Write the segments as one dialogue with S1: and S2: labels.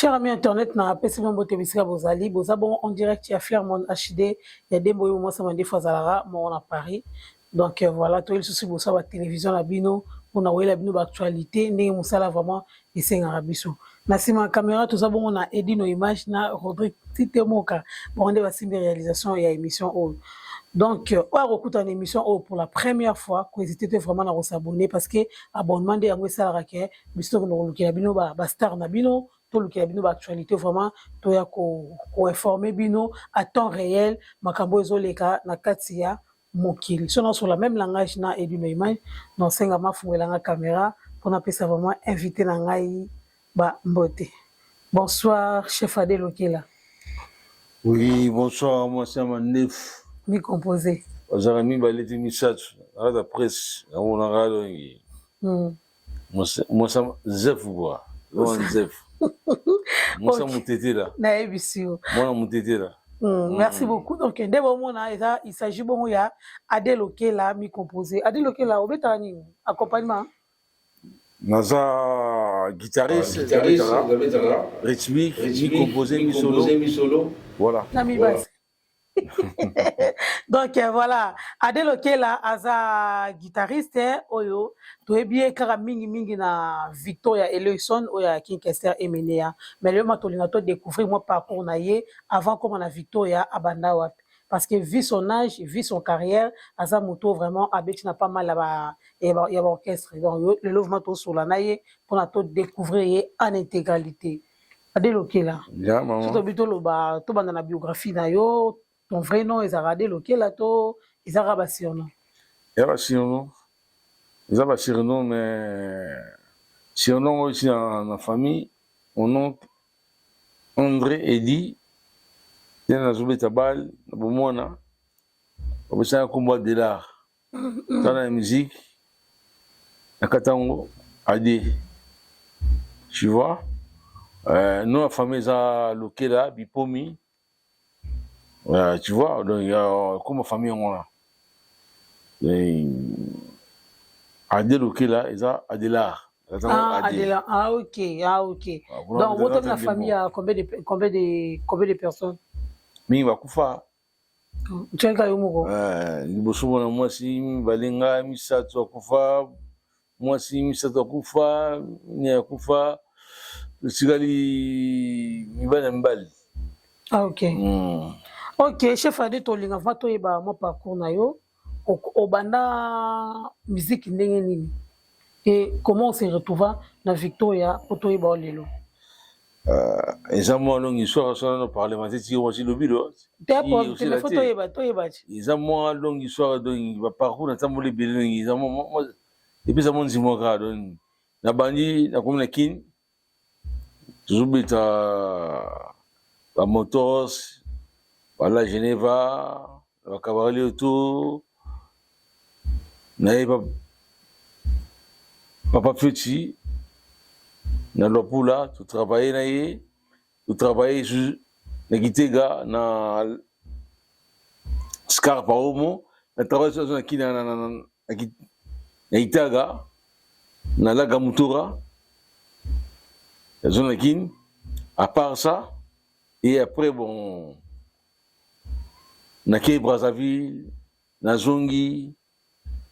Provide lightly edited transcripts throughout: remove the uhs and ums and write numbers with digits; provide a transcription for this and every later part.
S1: Cher ami internet, na apesi bino mbote bisika bozali. Boza bongo en direct ya Flairmont HD ya Dembo oyo mwasi mandefu azalaka moko na Paris. Donc voilà, toyeli lisusu liboso ya batélévision na bino mpona koyela bino baactualité ndenge mosala vraiment esengaka biso. Na nsima ya caméra toza bongo na Edino Image na Rodrigue Titemoka, bango nde basimbi réalisation ya émission oyo. Donc oyo akokutana na émission oyo pour la première fois, kohésite te vraiment na kos'abonner, parce que abonnement nde yango esalaka ke biso tokende kolukela bino bastar na bino, tolukela bino baactualité, vraiment toya koinforme bino à temps réel makambo oyo ezoleka na kati ya mokili. So nasola même langage na Edino Image, naosenga mafungelanga caméra mpona apesa vraiment invité na ngai bambote. Bonsoir, chef Ade Lokela.
S2: Oui, bonsoir, moi c'est Manef.
S1: Mi composé.
S2: Bazalaka mibale te, misato nakata presse namonaka dongi mwasa zefu kua wana nzefu mwasa motetela.
S1: Nayebisi yo.
S2: Mwana motetela.
S1: Merci beaucoup. Donc nde bomona eza, il s'agit bongo ya Ade Lokela mi composé. Ade Lokela, obetaka nini? Accompagnement?
S2: Naza guitariste.
S3: Guitariste.
S2: Nabetaka rythmique, mi composé, mi solo.
S3: Mi solo.
S2: Voilà.
S1: Na mi basse. Donc voilà, Ade Lokela aza guitariste oyo toyebi ye kaka mingimingi na Victoria Eleison oyo ya King Kester Emeneya. Mais lelo ma tolinga todécouvrir mwa parcours na ye avant koma na Victoria, abanda wapi, parce que vu son âge, vu son carrière, aza moto vraiment abeti na pas mal ya baorchestre. Donc lelo vraiment tosola na ye mpona todécouvrir ye en intégralité. Ade Lokela,
S2: ya mama.
S1: So tobi toloba, tobanda na biographie na yo. Ton vrai nom ezalaka Ade Lokela to ezalaka basurnom?
S2: Ya basurnom, eza basurnom, mais surnom oyo esi na famille. Mon oncle André Edi nde nazobeta bale na bomwana, bapesanga nkombo Adelar. Tala na musique na kati yango Ade, tu vois. Nom ya famille eza Lokela Bipomi, tu vois. Donc kombo famille yango wana Ade Lokela eza Adelar.
S1: Ah, Adela. Ah, ok. Ah, ok. Donc, votre la famille a combien de personnes?
S2: Mingi bakufa.
S1: Tiaka yo moko.
S2: Liboso mwana mwasi mibale, ngai misato akufa, mwasi misato akufa, mine akufa, etikali mibali na mibali.
S1: Ah, ok. Ok, chef Ade, tolinga vraiment toyeba mwa parcours na yo. Obanda musique ndenge nini? Et comment on se retrouva na Victoria po toyeba o lelo?
S2: Eza mwa longue histoire. So nano parlement te, ti wasi lobilo.
S1: Te, faut toyeba, toyeba ti.
S2: Eza mwa longue histoire. Donc baparcours natamboli ebele, donc eza epesa mwa nzima kaka. Donc nabandi, nakomi na Kine, tozobeta bamotors bala Geneva, bakabareli autour nayeba papa Feti na Lwapula, totravaille na ye, totravaille lisusu na Gitega na Scar Paomo, na travaille lisusu na Kina na Itaga na Laga Mutura, nazo na Kine. À part ça, et après, bon, nakei Brazzaville, nazongi,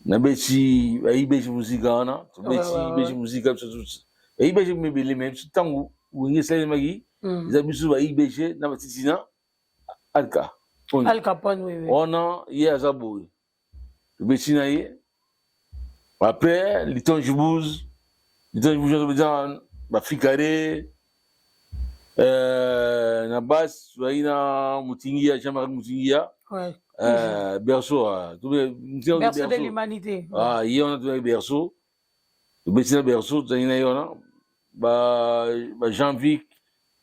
S2: nabeti baibeti muzika wana, tobeti beti muzika biso baibeti mebele. Me biso ntango Wenge esalemaki, eza biso baibg na batitina Alka.
S1: Al Capone, oui.
S2: Wana ye aza boye, tobeti na ye. Après Liton Jubuz, Liton Jubuz tobeta bafikare na base, tozalaki na Motingia, Jean-Marie Motingia. Berceau.
S1: Berceau de l'humanité.
S2: Ah, ye wana tozalaki berceau, tobeti na berceau, tozalaki na ye wana ba Jean Vic,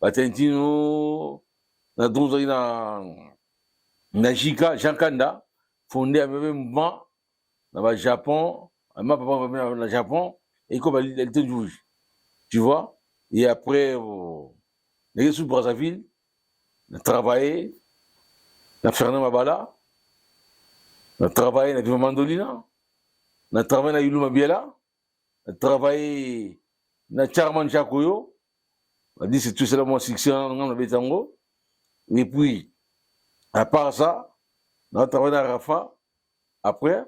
S2: batintino na dron, tozalaki na Jika Jean Kanda fondé ameme mouvement na bajapon, ma papa na Japon ekoma Liton Rouge, tu vois. Et après, oh, ndenge sous Brazzaville, na travaillé na Fernand Mabala, na travaillé na Viva Mandolina, na travaillé na Yulu Mabiela, na travaillé na Charman Chakoyo. Badisque tout esala mwa succès wana, nga nabeti yango. Et puis à part ça, na travaille na Rafa. Après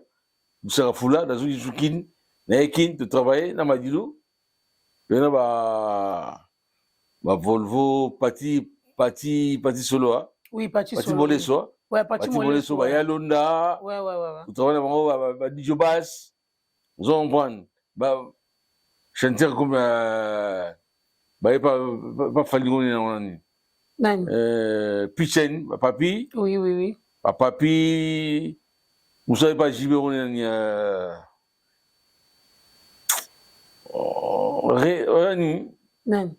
S2: bisaka fula, nazongi lisusu Kin, naye Kin totravaille na Madilu mpe na ba Volvo, Pati Pati Pati Solo, ah.
S1: Oui, Pati
S2: Pati
S1: Solo.
S2: Moleso, ah.
S1: Ouais, Pati
S2: Pati Moleso,
S1: Moleso, ouais.
S2: Baya Londa. Totravaille na bango, ba DJ Bass, ozo comprendre, ba chanteur comme baye pa Falingo nini yango nani.
S1: Nani?
S2: Pichen, bapapi.
S1: Oui, oui, oui.
S2: Bapapi mosu aye pa JB ngo nani, oyo nini.
S1: Nani?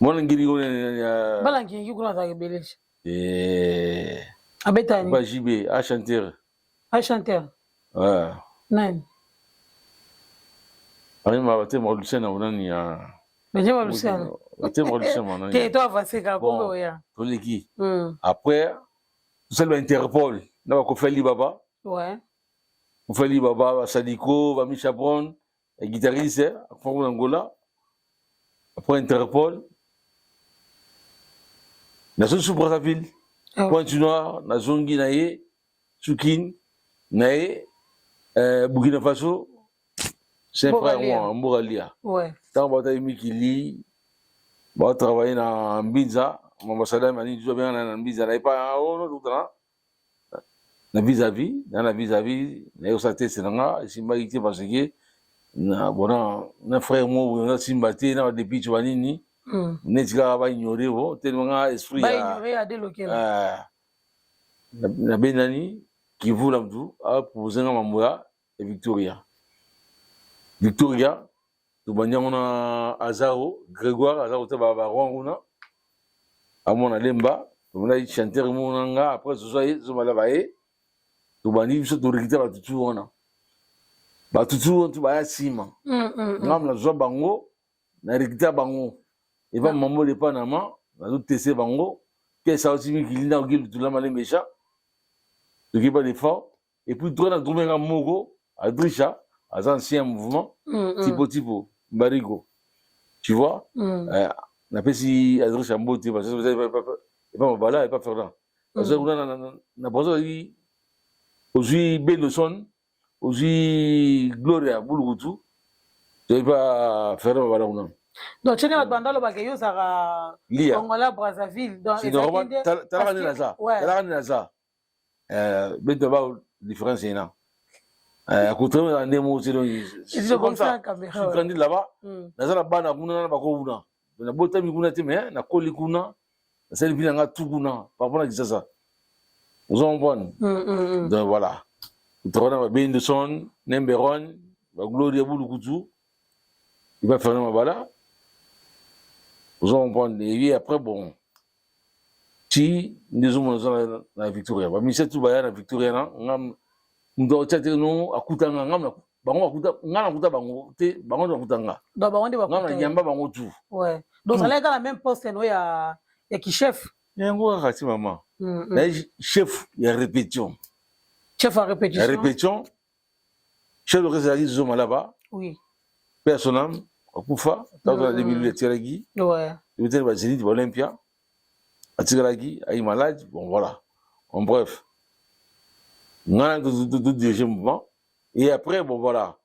S2: Mwana ngili ngo nani?
S1: Bana nkingi kuna azalaka ebele. Abetani.
S2: Pa JB a chanteur.
S1: A chanteur.
S2: Ouais.
S1: Nani?
S2: Ayemba batema Lucien na nani ya.
S1: Benjamin Luciano.
S2: Batema Lucien na nani.
S1: Te, to avance kaka.
S2: Bon.
S1: Kombe oya.
S2: Toleki. Après tosali ba Interpol na bakofeli baba. Kofeli baba, basadiko, bamisha Brown, guitariste akufa na Angola. Après Interpol, nazongi su Brazzaville. Pointe Noire, nazongi na ye Sukine na ye Burkina Faso, c'est un
S1: Mboka
S2: frère.
S1: Lia.
S2: Moi Mboka Lia. Ntango baotaki mikili, baotravaille na Mbinza, ambassadeur mani tu abenga na Mbinza na ye pa ono tokutana na vis-à-vis na vis-à-vis na ye kosala test na nga, esimbaki te parce que na bona na frère mo boye nasimba te na badepice banini. Neti kaka baignore bo telema nga esprit ya
S1: Baignore adelokela.
S2: Nabendani Kivula, mutu apropose nga mambo ya Victoria. Victoria tobandi yango na Azaro Grégoire Azaro te, baroin kuna amona Lemba, tobandaki chanteur moko na nga. Après tozwa ye, tozomala baye, tobandi biso torecruter batutu wana, batutu wana tu baya nsima. Nga nazwa bango, na recruter bango epa mambo de Panama, nazoteste bango kesa oti mikili na oki lutula malembesha, toki pas d'effort. Et puis droit na trouve nga moko Adrisha, aza ancien mouvement. Tipo tipo Mbarigo, tu vois. Napesi Adrisha mbote parce que epa Mabala, epa Ferdinand parce que kuna na Braza ozali, ozwi Bendoson, ozwi Gloria Bulukutu, toyebi pa Ferdinand Mabala kuna.
S1: Donc tiene bato banda olobaka yo ozalaka
S2: Lia.
S1: Congolais Brazzaville, donc
S2: C'est
S1: ezalaki
S2: normal.
S1: nde
S2: Talaka
S1: parce
S2: nde
S1: que
S2: naza, talaka nde naza bento ba différence ena kotrema nde moko te. Donc c'est comme
S1: comme ça
S2: ça
S1: la caméra,
S2: je suis
S1: ouais.
S2: grandi là-bas. Naza na bana kuna na bako kuna, nabotami kuna te, mais nakoli kuna, nasali mpi nanga tu kuna par rapport na Kisasa, ozo comprendre. Donc voilà, totrava na babendoson Nemberon, bagloria Bulukutu, iba Fernand Mabala, ozo comprendre. Et puis après, bon, ti nde ozomona oza na Victoria, bamusicien tu baya na Victoria na nga, moto akotia te no akutanga nga bango, bakuta nga, nakuta bango te, bango nde bakuta nga.
S1: Donc bango nde
S2: Nga
S1: bakuta
S2: na
S1: yo.
S2: Yamba bango tu.
S1: Ouais, donc ozalaki kaka na même poste no ya kichef.
S2: Yango kaka ti mama. Naye chef ya répétition.
S1: Chef ya
S2: Ya
S1: répétition.
S2: Répétition, chef d'orchestre ezalaki Zoma là-bas. Mpe ya son âme, akufa ntango na 2008, atikalaki ebeteli bazénith, baolympia, atikalaki ayi malade. Bon voilà, en bref, nga to dirige mouvement. Et après, bon voilà,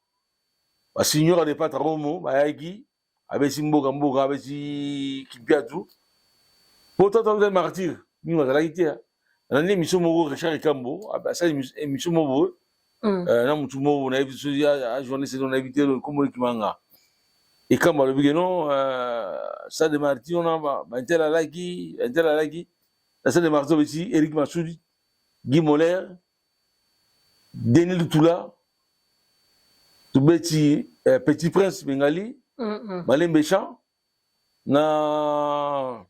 S2: basignora de Patra Romo bayaki, abesi mboka mboka, abesi Kimpiatu po tata ozali martyr mingi bazalaki te. Nalandi émission moko, Richard Ekambo asali émission moko boye na motu moko nayebi soki ajournaliste, nayebi te kombo ekimanga. Ekambo alobi ke non, stade de Martyr wana baintel alaki, baintel alaki na stade de Martyr, obeti Eric Masudi, Guy Moller, Denis Lutula, tobeti Petit Prince Bengali, Malembe Champ na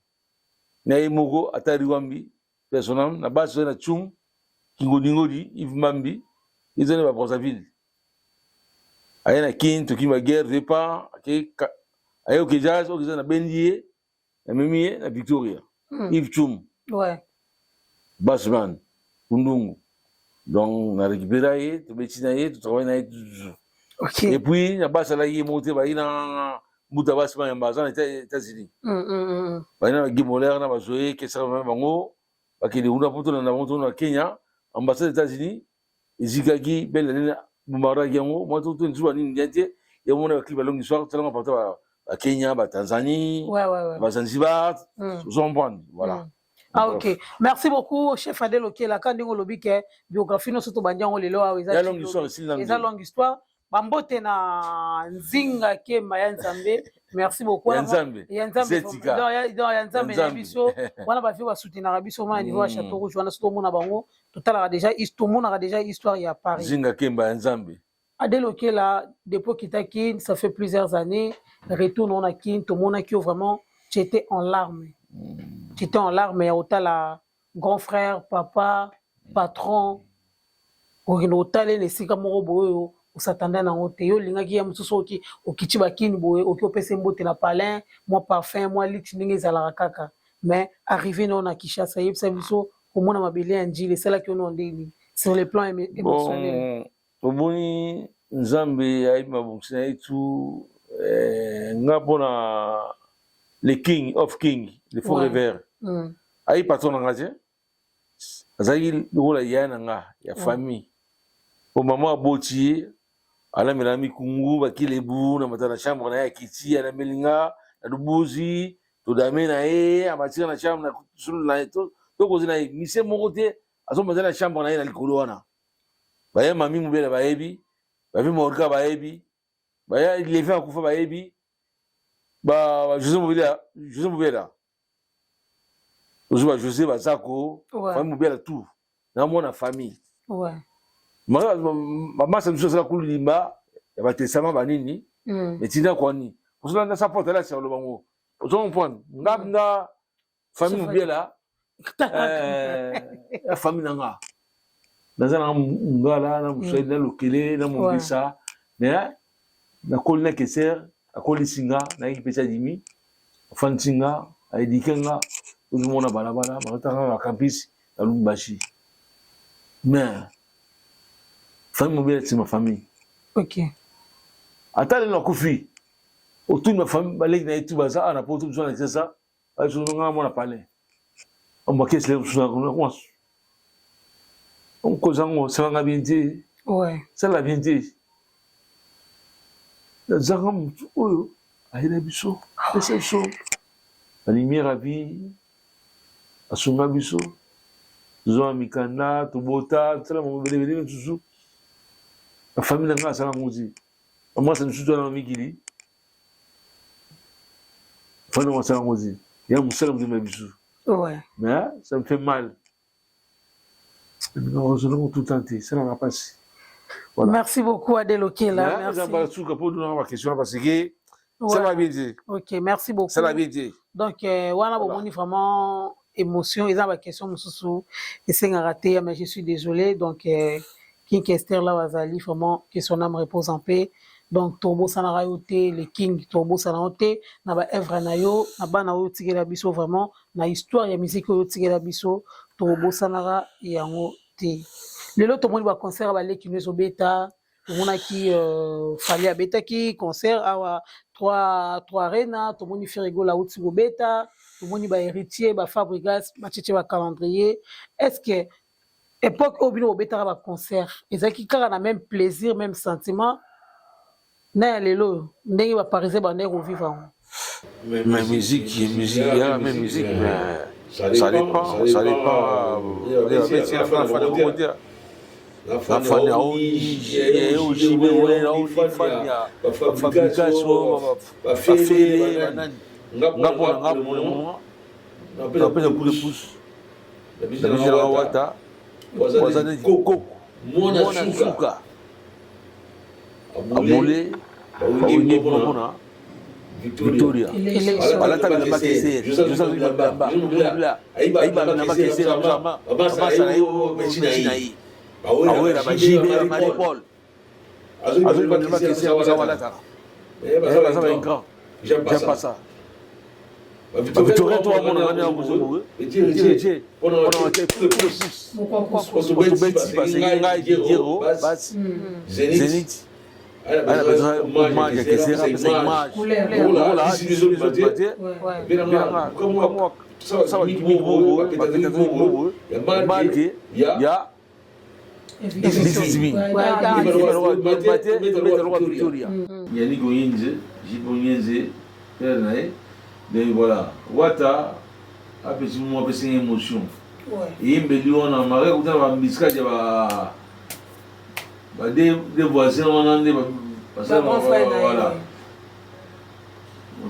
S2: ye moko ata Riwambi personnel na base oyo na Tsum Kingodingodi, Yves Mbambi ezali ba Brazzaville, aye na Kin, tokimi baguerre, toyepa aye OK Jazz, OK Jazz nabendi ye, namemi ye na Victoria. Yves Tsum, basman Kundungu, donc na récupéra ye, tobeti na ye, totravaille na ye. Et puis na base alaki ye moko te, bayi na Mbuta basi mayamba aza na États-Unis. Baye na Guy Moller na bazoye kesaka bango bakende kuna mpo tolanda bango tona Kenya ambassade États-Unis ezikaki belle nini bombardaki yango mwa to to zuwa nini te ya mona ba clip ba longue histoire tala partout ba ba Kenya ba Tanzanie
S1: ouais, ouais, ouais.
S2: ba Zanzibar ozo comprendre voilà.
S1: Ah ok, merci beaucoup chef Adel Okela ka ndenge olobi ke biographie nyonso tobandi yango lelo awa
S2: eza longue histoire esili
S1: na eza longue histoire bambote na nzinga kemba ya nzambe merci beaucoup
S2: ya nzambe
S1: ya nzambe ya nzambe na biso wana bavieux basoutenaka biso ma niveau ya Château Rouge wana so tomona bango totalaka déjà tomonaka déjà histoire ya Paris.
S2: Nzinga kemba ya nzambe.
S1: Adel Okela depuis okitaki ça fait plusieurs années retourne na Kin tomonaki yo vraiment tu étais en larmes tu étais en larmes ya otala grand frère papa patron okende otala esika moko boye oyo osatanda nango te yo olingaki ya mosusu oki okiti bakini boye oki opesa mbote na palin mwa parfum mwa luxe ndenge ezalaka kaka mais arrivé nao na Kinshasa yebisa biso komona mabele ya njili esalaki yo nao ndenge sur le plan émotionnel.
S2: Bon, omoni nzambe ayebi mabongisi na ye tu nga mpona le king of king le faux rêveur ayi patron na nga te azalaki lokola yaya na nga ya famille po mama aboti ye alambela mikungu bakilebu na mata na chambre na ye akiti alambeli nga na lubuzi todame na ye amatika na chambre na solo na ye tokozi na ye mise moko te azomata na chambre na ye na likolo wana baya mami mobela bayebi bavi morka bayebi baya levi akufa bayebi ba José Mobela José Mobela ozwi ba José bazako famille Mobela tout na mwana famille bamasa biso asala kulimba ya batestament banini etinda kwani ozolanda sa porte alasi aloba ngo ozo comprendre nga nga famille Mobela ya famille na nga naza na ngala na moswahili na lokele na mombisa mais nakoli na keser akolisi nga nayaki pesi adimi afandisi nga aéduquer nga ozomona balabala bakatanga na campus na Lubumbashi mais famille Mobela c'est ma famille. Ata lelo nakufi otuni bafamille baleki na ye tu baza awa na poto biso na Kinshasa nga mwana palais ombakesi lelo mosusu okozango osalanga bien te sala bien te nazanga motu oyo ayela biso apesa biso balumière ya vie asunga biso tozwa mikanda tobota tosala bango ebelebele misusu bafamille na ngai asala yango te bamwasa misusu wana bamikili famille nango asala yango te ya mosala motema ya biso mais ça me fait mal ozolongo tout le temps te esalaka mpasi.
S1: Voilà. Merci beaucoup Adel Okela.
S2: Merci. Basuka po dunaka ba question parce que ça va bien te.
S1: OK, merci beaucoup.
S2: Ça va bien te.
S1: Donc wana bomoni vraiment émotion eza ba question mosusu esengaka te mais je suis désolé donc King Kester là bazali vraiment que son âme repose en paix. Donc tobosanaka yo te le king tobosana yo te na ba œuvre na yo na bana oyo otikela biso vraiment na histoire ya musique oyo otikela biso tobosanaka yango te. Lelo tomoni ba concert baleki no ezobeta tomonaki Fally abetaki concert awa 3 3 arena tomoni Ferre Gola auti kobeta tomoni ba héritier ba Fabregas bacheche ba calendrier est-ce que époque oyo bino bobetaka ba concert ezalaki kaka na même plaisir même sentiment na ya lelo ndenge baparisien bandaki kovivre yango?
S2: Mais musique, il y a la même musique, mais ça dépend, ça dépend. La fan ya OJB, fan ya Fabregas, bafele, banani. Nga mpona nga pour le moment, napesa coup de pouce. Na biso na wata, waza neti koko, mwana suka. Abule, bawingi mpona Victoria. Balata bilamba kese, Joseph bilamba, ayiba bilamba kese, basa na ye mesi na ye. Awela ba JB ba Marie Paul. Azoyiba bilamba kese baza balataka. Baza ba grand. J'aime pas ça. Victoria to amona ngani ya bozo héritier pona na te coup de pouce. Tobeti parce que ngai Didiero basi Zenith. Aya besoin hommage ya Kesera, apesa image lokola ezobima te. Benanga kamwa sala gimmick boye, bapeta boye ya marque ya This is me. Victoria. Yannick Onyenze, Jipe Onyenze, père na ye. Donc voilà, Wata apesi mwa apesi nga émotion. Eyembeli wana mare kuta na bambiskade ya ba ba deux voisins wana nde basala voilà.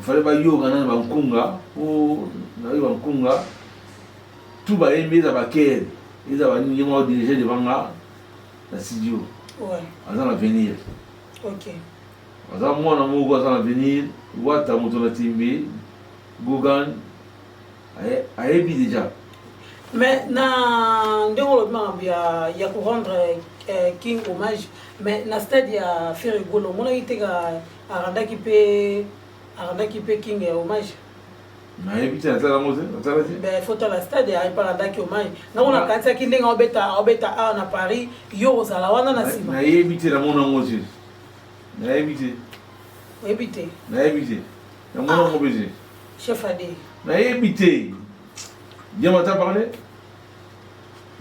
S2: Fallait bayoka nani bankunga po nayoki bankunga tout bayembi eza bakere eza banini ye moko dirige devant nga na studio aza na avenir aza mwana moko aza na avenir wata moto na tembe gogan ayebi deja.
S1: Mais na ndenge olobi makambo ya korendre King hommage, mais na stade ya Ferre Gola omonaki te ka arandaki mpe King ya hommage?
S2: Nayebi te, natala yango te, natala te.
S1: Ben, faut tala stade aye mpe arandaki hommage. Ngango nakanisaki ndenge aobeta awa na Paris, yo ozala wana na nsima.
S2: Nayebi te, namona yango te, nayebi te.
S1: Oyebi te?
S2: Nayebi te, namona yango mpe te.
S1: Chef Ade.
S2: Nayebi te, bien mata parle,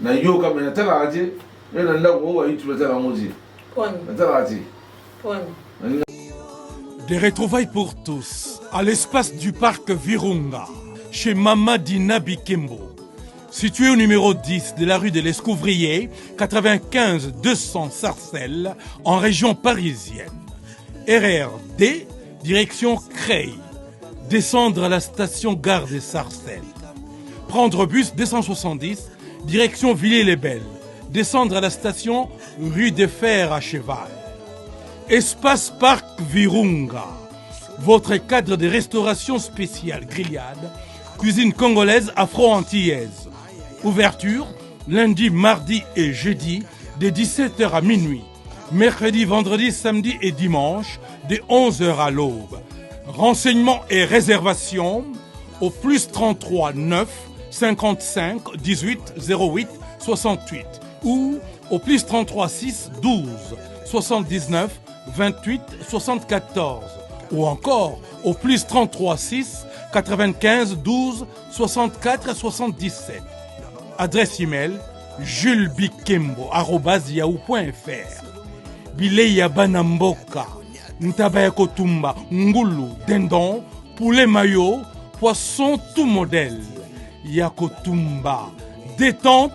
S2: nayoka me natalaka te. Me na ndako oyo bayitu natala yango te.
S1: Pwani?
S2: Natalaka te.
S1: Pwani?
S3: Des retrouvailles pour tous à l'espace du parc Virunga, chez Mama Dina Bikembo. Situé au numéro 10 de la rue de l'Escouvrier, 95 200 Sarcelles, en région parisienne. RRD, direction Creil. Descendre à la station gare des Sarcelles. Prendre bus 270, direction Villiers-les-Belles. Descendre à la station rue des Fers à Cheval. Espace Parc Virunga, votre cadre de restauration spéciale grillade, cuisine congolaise afro-antillaise. Ouverture lundi, mardi et jeudi de 17h à minuit. Mercredi, vendredi, samedi et dimanche de 11h à l'aube. Renseignements et réservations au plus 33 9 55 18 08 68 ou au plus 33 6 12 79 28 74 ou encore au plus 33 6 95 12 64 77. Adresse email julesbikembo.yahoo.fr. Bilei ya bana mboka, ntaba ya kotumba, ngulu, dindon, poulet mayo, poisson tout modèle ya kotumba, détente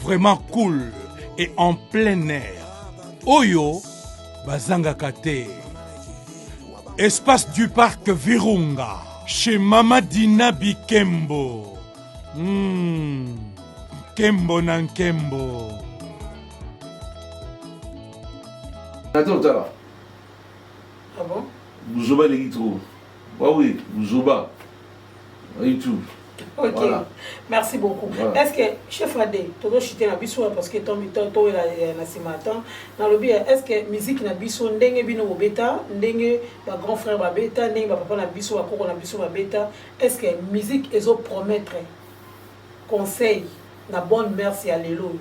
S3: vraiment cool et en plein air. Oyo bazangaka te. Espace du parc Virunga, chez Mama Dina Bikembo. Kembo na Nkembo.
S2: Ate otala.
S1: Ah bon?
S2: Buzoba eleki trop. Wawi buzoba na YouTube.
S1: Ok.
S2: Voilà.
S1: Merci beaucoup.
S2: Voilà.
S1: Est ce que chef Ade, tozochite na biso parce que towela na nsima ya temps, nalobi, est ce que musique na biso, ndenge bino bobeta, ndenge bagrand frère babeta, ndenge bapapa na biso, bakoko na biso babeta, est ce que musique ezopromettre conseil na bonne mœurs ya lelo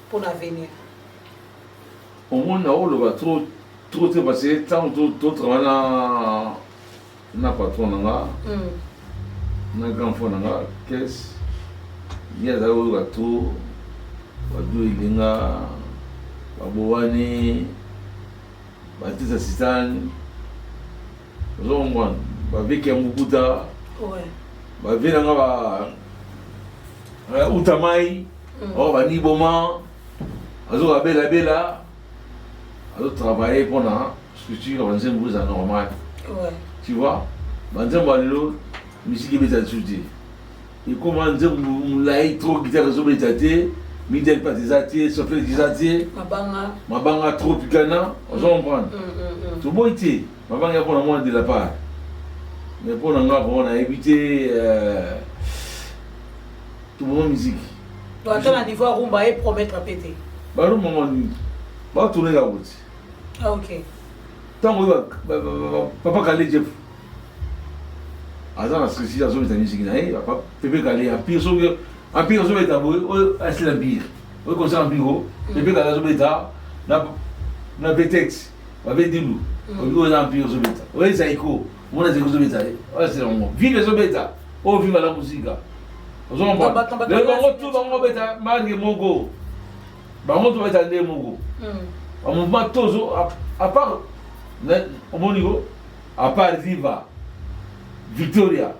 S1: mpona avenir?
S2: Omoni, naoloba trop trop te parce que ntango totravaille na patron na nga, na grand frère na nga Kese, ye azali koyoka trop badu elenga, babowani, batisa sitani, ozo comprendre, baveki ya mokuta, bavie na nga ba uta mai oyo baniboma azoka belabela, azotravaille mpona structure ya banzembo eza normal. Tu vois, banzembo ya lelo, musique ebeta lisusu te, ekoma nzembo molai trop, guitare ezobeta te, middle part eza te, solfège eza te.
S1: Mabanga.
S2: Mabanga trop pikana, ozo comprendre. Toboyi te mabanga ya mpona mwana de la part, mais mpo na nga vraiment nayebi te, toboma musique.
S1: Donc ata na niveau ya rumba epromettre mpe te?
S2: Barumba mwa batourne kaka kuti.
S1: Ah, ok.
S2: Ntango oyo papa Kale Jeff aza na stress, azobeta musique na ye, Pepe Kale Empire, soki Empire azobeta boye, oyo asila Empire, oyo concert Empire o Pepe Kale azobeta na Betex. Babe Dilu, oyo eza Empire ezobeta, oyo Zaiko, omona Zaiko ezobeta, oyo c'est yango Vive ezobeta, oyo Vive la musica. Ozo comprendre? Lelo bango tout bango beta marque moko, bango tout beta nde moko. Ba mouvement tozo à part omoni ko à part Viva, Victoria,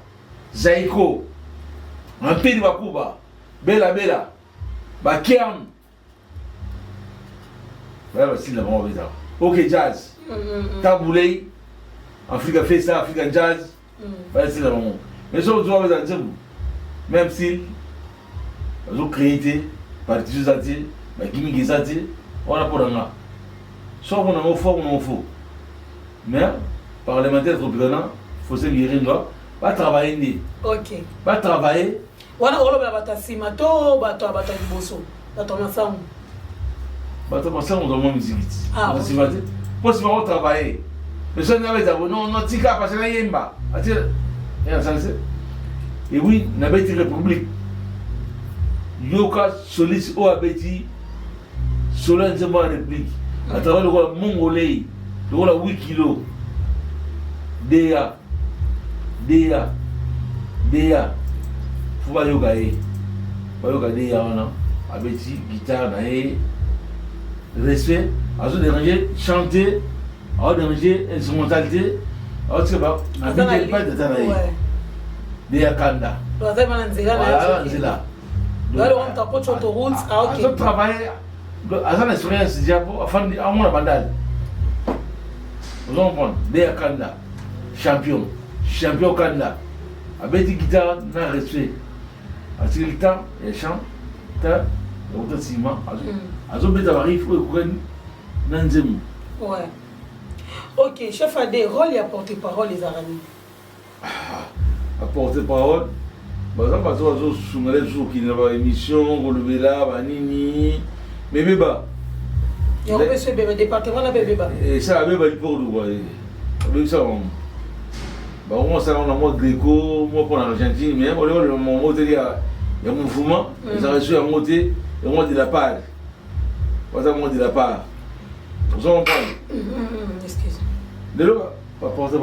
S2: Zaiko, Empire Bakuba, Bela Bela, Bakiam, baya basili na bango babetaka ok jazz tabulei Africa fesa African jazz baya sili na bango mais soki ozoka babeta nzembo même si bazocree te, partition eza te, bagimiki eza te wana mpo na nga so amona yango fo, amona yango fo. Mais parlementaire Tropicana Fose Biringa batravaille nde batravaille.
S1: Wana olobela bato ya nsima to bato ya bato ya liboso, bato ya masango?
S2: Bato ya masango oza mwa miziki ti bato nsima te, mpo nsima otravaille. Mais soki nabeta bo non non, tika parce nayemba ati enasanse. Et oui, nabeti République, yoka soliste oyo abeti solo ya nzembo ya République, atravaille lokola mongolei, lokola 8 kilo da da da fo bayoka ye, bayoka deya wana abeti guitare na ye, respect, azo déranger chanter, azo déranger instrumental te, azotika abeti epai tata na ye deya kanda
S1: nzela.
S2: Nzela azo travailler, aza na expérience déjà po afandi amona bandali. Ozo comprendre? Deya kanda champion, champion kanda abeti guitare na respect, atikeli temps ya chant ta ya kota nsima, azobeta bariff oyo ekokani na nzembo.
S1: Ouais. Ok, chef Ade, rôle ya porte-parole ezalaka nini?
S2: Porte parole baza bato bazosungala biso kokende na baémission, kolobela banini mebeba.
S1: Yango mpe so ebeba, département na mpe ebeba.
S2: Esala beba lipordu kua, abebisa bango, bango mosala na mwa greco mwa mpo na Argentine, mais oleo mongo te ya mouvement ezalaka so yango te, yango de la part baza mwa de la part. Ozo comprendre?
S1: Excuse.
S2: Lelo baporte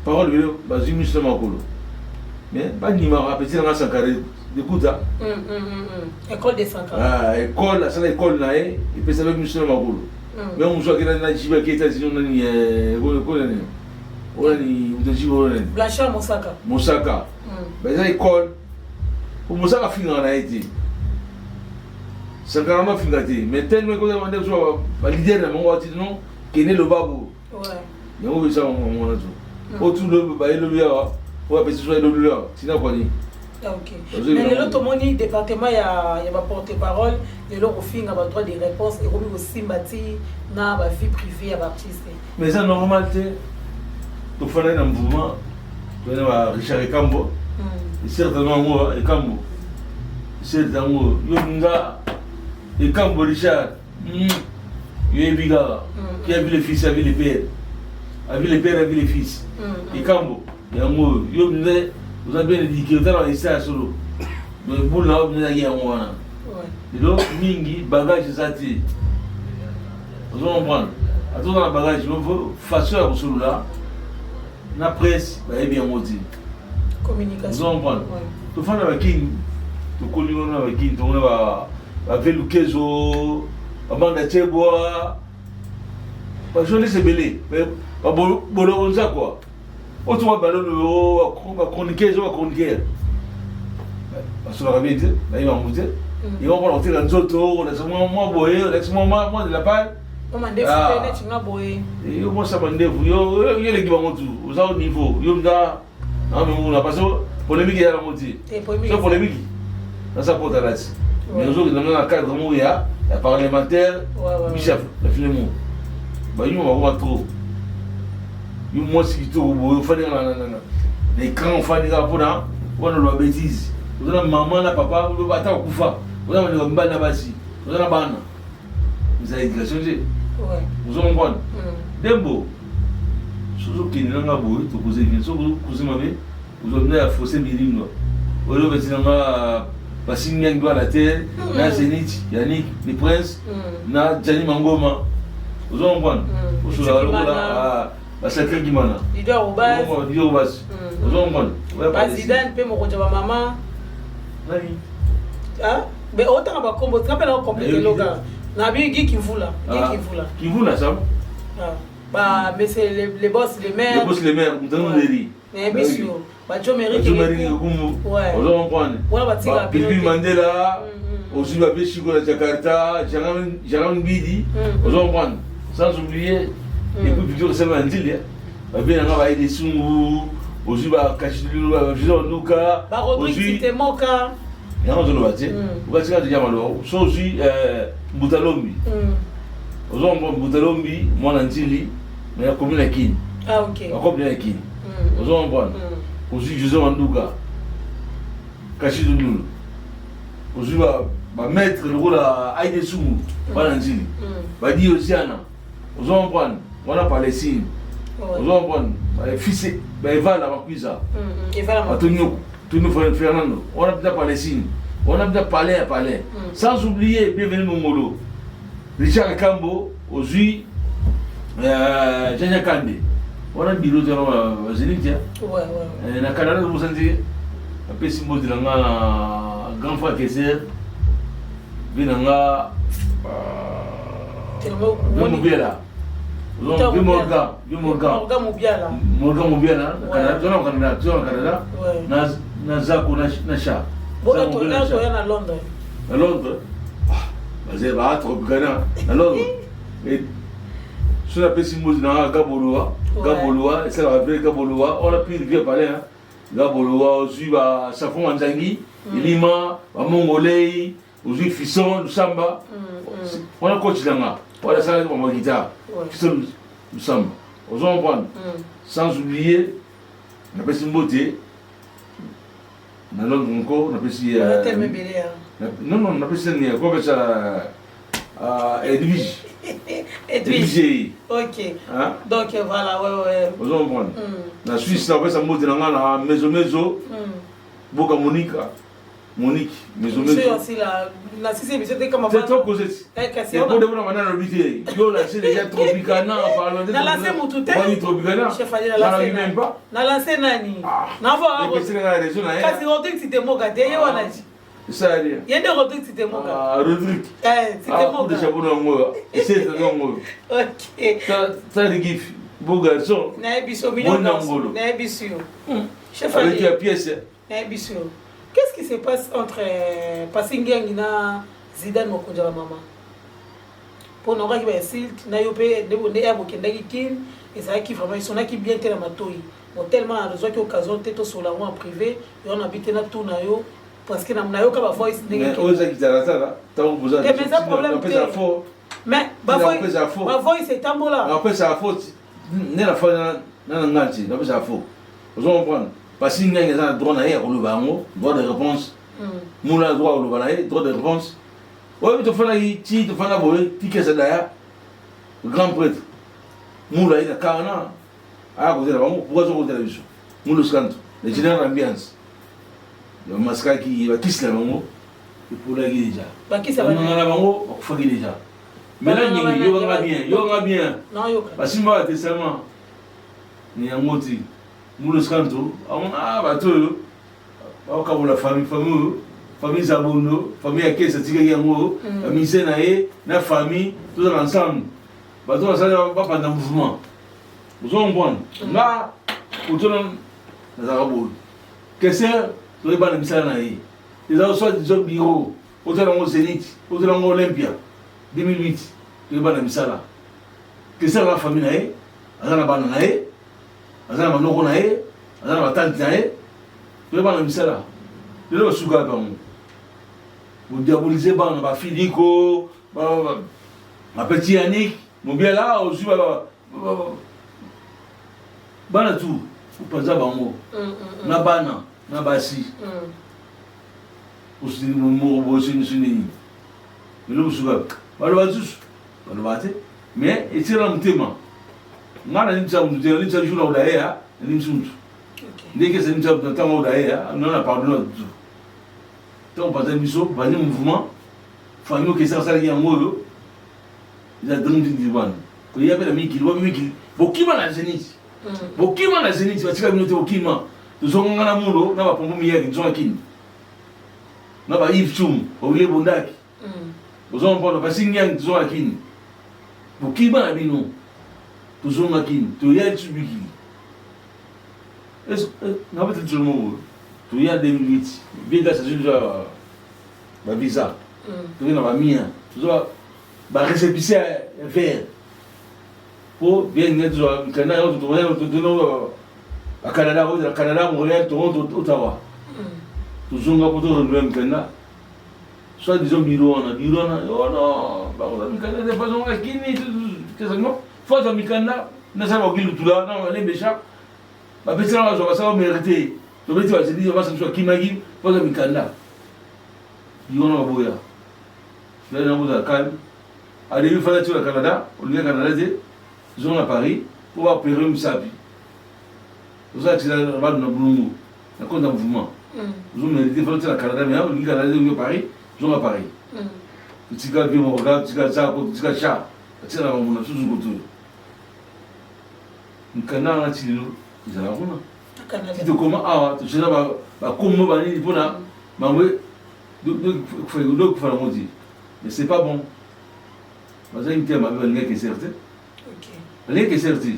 S2: parole lelo bazwi miso na makolo, mais bandimaka petit nanga Sankara Dekuta.
S1: École de Sankara.
S2: Ah, école asala école na ye, epesa mpe miso na makolo. Mais mosu akenda na jibe, ake États-Unis, nani ekole nani oyo nani moto jibe oyo nani?
S1: Blanchard Mosaka.
S2: Mosaka. Baza école po Mosaka afingaka na ye te, Sankara no afinga te, mais tellement ekota nde so baleader na bango ati non, kende lobabo yango bisa bango wana to oyo tu lobi bayelobi awa, oyo apesi so elobi awa tina kwani.
S1: Ok, mais lelo tomoni département ya baporte parole lelo kofinga, badroit de réponse ekomi kosimba ti na bavie privée ya baartiste.
S2: Mais eza normal te. Tofandaki na mouvement, toyei na ba Richard Ekambo, certainement yango Ekambo certe yango yo nga Ekambo Richard yoyebi kaka qui a vu le fils a vu le père, a vu le père a vu le fils. Ekambo yango yo nde oza bien éduqué, otala esa ya solo, donc bule na yo ezalaki yango wana. Lelo mingi bagage eza te, ozo comprendre? Atoza na bagage, façon ya kosolola na presse bayebi yango te.
S1: Communication.
S2: Ozo comprendre? Tofanda bakini, tokoli wana bakini, tomona bavelukezo, babanda chebwa, bajournaliste ebele, baboloko nzakwa oyo toka balolo, bachroniqueur, eza bachroniqueur basolaka bien te, bayebi yango te. Yango mpona koteka nzoto, olakisa mwa boye, olakisi mwa de la page. Yo mwasa mandefu, yo eleki bango tu, oza au niveau yo nga namemuna parce que polémique eya nango te. So polémique naza kota nati, mais ozokenda nga na cadre moko ya parlementaire bishaf na fine mo bayuma bakoma trop. Yo mwasi kitoko boye, ofandi na écran, ofandi kaka mpona wana oloba bétise. Oza na mama na papa, ata okufa, oza na bandeko mibali na basi, oza na bana, eza éducation te. Ozo comprendre? Dembo soki okende nanga boye, tokoze bien. Soki okoze mabe, ozwa bina ya fausse bilinga oyo obeti nanga basingi bana te na Zénith, Yannick le Prince na Jani Mangoma. Ozo comprendre? Osola lokola ba sacré Kimana.
S1: Leader Obas.
S2: Leader Obas. Ozo comprendre?
S1: Ba Zidane pe mokonzi ya ba mama.
S2: Nani?
S1: Ah, mais otanga ba kombo, tika pe na complete loka. Na bi Guy Kimvula, Guy Kimvula.
S2: Kimvula ça?
S1: Ah. Ba mais c'est les boss les maires.
S2: Les boss les maires, mutanu nderi.
S1: Na biso. Ba Joe Merrick.
S2: Joe Merrick Kumu.
S1: Ouais.
S2: Ozo comprendre?
S1: Wana batika
S2: Pilipili Mandela. Ozwi ba Beshiko na Jakarta, Jaram Bidi. Ozo comprendre? Sans oublier et puis Victor Sema na Ndili. Ba bien nga ba Ede Sungu, ozwi ba Kashilulu, ba José Nduka,
S1: ba Rodrigue Titemoka.
S2: Yango ozoloba te. Okatika deja maloba. So ozwi Mbutalombi. Ozo comprendre Mbutalombi mwana Ndili mais akomi na Kin.
S1: Ah OK.
S2: Akomi na Kin. Ozo comprendre? Ozwi José Wanduka. Kashidu Lulu. Ozwi ba ba maître lokola Aide Sungu bana Ndili. Ba Dio Ziana. Ozo comprendre? Wana Palestine. Ozo comprendre? Ba fils ba Evala Bakwiza.
S1: Evala
S2: Ba Tonio Tonio Fernando. Wana pita Palestine. Wana pita palais ya palais. Sans oublier bienvenu Mongolo. Richard Kambo ozwi Jaja Kande. Wana bilo te wana ba Zenith ya.
S1: Ouais ouais.
S2: Na Canada tobosanzi apesi mbote na nga na grand frère Keser. Vie na nga Vieux Mubiala. Vieux Morgan, Vieux Morgan.
S1: Morgan Mubiala.
S2: Morgan Mubiala na Canada, toza na Canada, toza na Canada. Na na Zako na na Sha.
S1: Bona to na to ya na Londres.
S2: Na Londres. Ah, bazali ba Tropicana na Londres. Et so napesi mbote na nga Gaboloa, Gaboloa, esalaka pe Gaboloa, on a pris vieux palais hein. Gaboloa ozwi ba Safon Wanzangi, Elima, ba Mongolei, ozwi Fisson Lusamba. Wana coach na nga, wana asalaki mama guitare. Fisson Lusamba. Ozo comprendre? Sans oublier napesi mbote na Londres encore napesi non non napesi nani kopesa Edwige.
S1: Edwige. Ok.
S2: Hein?
S1: Donc voilà, ouais ouais.
S2: Ozo comprendre? Na Suisse napesa mbote na nga na Mezo Mezo. Boka Monica. Monique, Mezo Mezo.
S1: Aussi la na sisi biso te kama
S2: C'est trop causé.
S1: Eh kasi
S2: on a bana lobi te. Yo la c'est déjà Tropicana parlant de
S1: Na lancé mutu te.
S2: Bani Tropicana.
S1: Chef Ali na lancé.
S2: même pas.
S1: Na lancé nani? Na va.
S2: Epesi na raison na ye.
S1: Kasi Rodrigue Titemoka te ye wana.
S2: Ça rien.
S1: Ye nde Rodrigue Titemoka.
S2: Ah Rodrigue.
S1: Eh Titemoka.
S2: Ah déjà bon ngo. C'est ça ngo.
S1: OK.
S2: Ça ça rigif. Beau garçon.
S1: Na biso mignon garçon. Na biso. Chef
S2: Ali. Avec la pièce.
S1: Na biso. Qu'est-ce qui se passe entre Passy Ngengi na Zidane mokonzi ya mama? Po na okaki ba insulte na yo pe nde ya bokendaki kin ezalaki vraiment esonaki bien te na matoyi. Bon tellement nazwaki occasion te tosola yango en privé, yo na bi te na tuna yo parce que na yoka ba voice ndenge
S2: Mais oyo eza kitalatala ntango boza
S1: Te, mais eza problème te.
S2: napesa faux.
S1: Mais ba
S2: Napesa
S1: voice
S2: faux.
S1: ba voice etambola.
S2: Napesa faux nde na fa na na nga ti napesa faux. Ozo comprendre? Parce que ngangi eza na droit na ye ya koloba yango, droit de réponse. Mula droit koloba na ye, droit de réponse. Oyo tofandaki ti tofanda boye tikesa daya grand prêtre. Mula ye na kana aya kozela bango, pourquoi azo kozela biso? Mula oskanto, le général ambiance. Bamaskaki bakisi na bango epolaki déjà.
S1: Bakisi ya
S2: Banganga na bango bakufaki déjà. Maintenant ngengi yokanga bien, yokanga bien.
S1: Nayoka.
S2: Basimba ba testament. Ni yango ti. Mula oskanto, ah bato oyo bakokabola famille, famille oyo, famille Zabondo, famille ya Kesa atikaki yango, ba musicien na ye na famille tozala ensemble. Bato basali bapanda mouvement. Ozo comprendre? Nga otona nazalaka boye. Kester toyeba na misala na ye. Eza soit disons bureau, otala yango Zenith, otala yango Olympia 2008, toyeba na misala. Kester aza na famille na ye, aza na bana na ye, aza na banoko na ye, aza na batante na ye, toyeba na misala. Lelo basuka bango. Bodiabolize bana ba Filiko, ba petit Yannick, Mobiala ozwi ba bana tu opanza bango na bana na basi moko bosiniso nini lelo mosuka baloba lisusu baloba te mais etiela na motema nga nalimbisa motu te nalimbisa jour na odaye nalimbisi motu ndenge esa limbisa motu na ntango odaye nga na pardon na motu ntango panza biso bandi mouvement famille okesa asalaki yango oyo eza dream team divan. Toya mpe na mikili, wapi mikili? Bokima na Zenith. Bokima na Zenith, batika bino te bokima. Tozonga nga na mulo na ba pombo miyaki, tozonga kini. Na ba Yves Chum, ba Willy Bondaki. Bozonga mpona ba Singiang tozonga kini. Bokima na bino. Tozonga kini, toya lisusu mikili. Na bete lisolo moko. Toya 2008. Bien gars, azwi biso ba visa. Toke na ba mien. Tozwa ba récépissé ya vert po bien nde tozwa mikanda yango totoa bacanada kozala canada montréal toronto ottawa tozonga po torenouveler mikanda soit disons biro wana biro wana oh non bakozwa mikanda te bazonga kini non fo azwa mikanda nasala bakoki lutula na balembesha bapesaka bazwa basala mérite tobeti bazeli basa biso akimaki fo azwa mikanda biro wana baboya Ngai na kozala calme. Adebi fanda ti na Canada, olingi Canada te, zonga na Paris po ba opérer yo misapi. Oza accident na badu na bulungu na compte ya mouvement. Ozo mériter fanda ti na Canada mais olingi Canada te olingi Paris, zonga Paris. Totika vieux Morgan, totika Zako, totika Cha, batika na bango na susu koto. Mikanda wana ti lelo ezala kuna. Ti tokoma awa tocheza ba kombo ba nini mpona bango dokufa yango te mais c'est pas bon bazali mitema mabe balingaki eser te balingaki eser te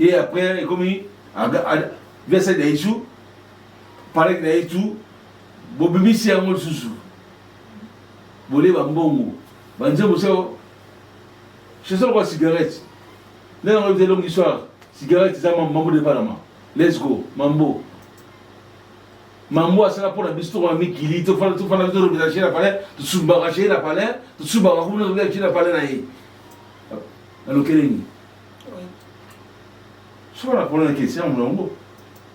S2: et après ekomi verset na yesu palaki na ye tu bobimisi yango lisusu bolie bambongo banzembo seo chanson lokola cigarette nde yango eza longue histoire cigarette eza mambo de panama let's go mambo Mambo asala pona biso tokoma mikili tofanda tofanda tolobela chez na palais tosumbaka chez na palais tosumbaka kuna tobela chez na palais na ye nalokele nini soki na problème na kesi yango yango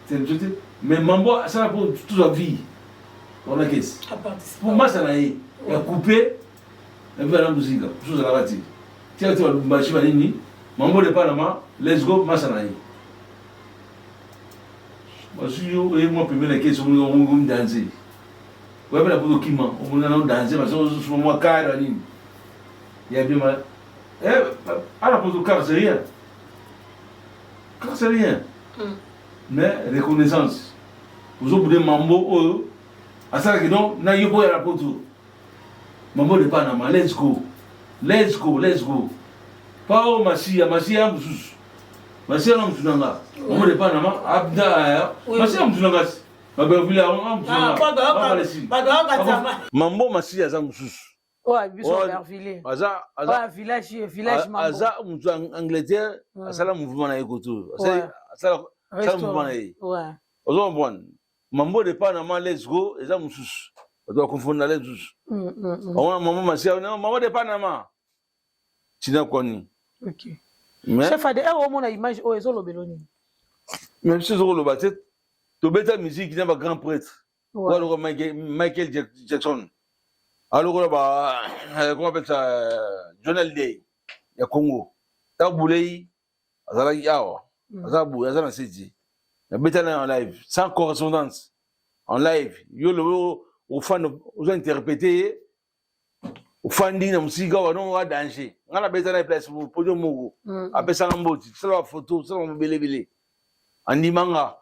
S2: te biso te mais mambo asala po tozwa vie wana kesi po masa na ye ya coupe na viva na muzika mosusu ozalaka te tika te balumbashi banini mambo de panama let's go masa na ye Bazui yo oye mwa pembeni na kesi omoni okomi danze. Oya pe na poto okima omoni na danze bazo ozosuma mwa kare ya nini. Ya bien ma eh ala poto car c'est rien. Car c'est rien. Mais reconnaissance. Ozo bude mambo oyo asalaki donc na yo boya na poto. Mambo de Panama, let's go. Let's go, let's go. Pao Masiya, Masiya mususu. Masiya na mutu na nga. Mambo de Panama, abda Masiya mutu na nga. Babevile yango mutu na nga. Mambo Masiya aza mususu.
S1: Oyo biso Berville.
S2: Aza aza
S1: village village
S2: mambo. Aza mutu ya Angleterre, asala mouvement na ye koto. Asala asala mouvement na ye. Ozo comprendre? Mambo de Panama let's go eza mususu. Bato ba confondre na lisusu. Omona mama Masia, mama de Panama. Tina kwani.
S1: Ok. Mais chef ade awa omona image oyo ezolobelo nini?
S2: Mais biso ezokoloba te tobeta musique na ba grand prêtre. Ouais. Lokola Michael Jackson. Alokola ba comment appelle ça John Hallyday ya Congo. Tabu Ley azalaki awa aza boye aza na seti nabeta na en live sans correspondance en live yo lobi ofanda ozo interprete ye ofandi na mosika wana oa danger ngai nabeta na ye place podio moko apesanga mboti tosala bafoto tosala mobelebele andima nga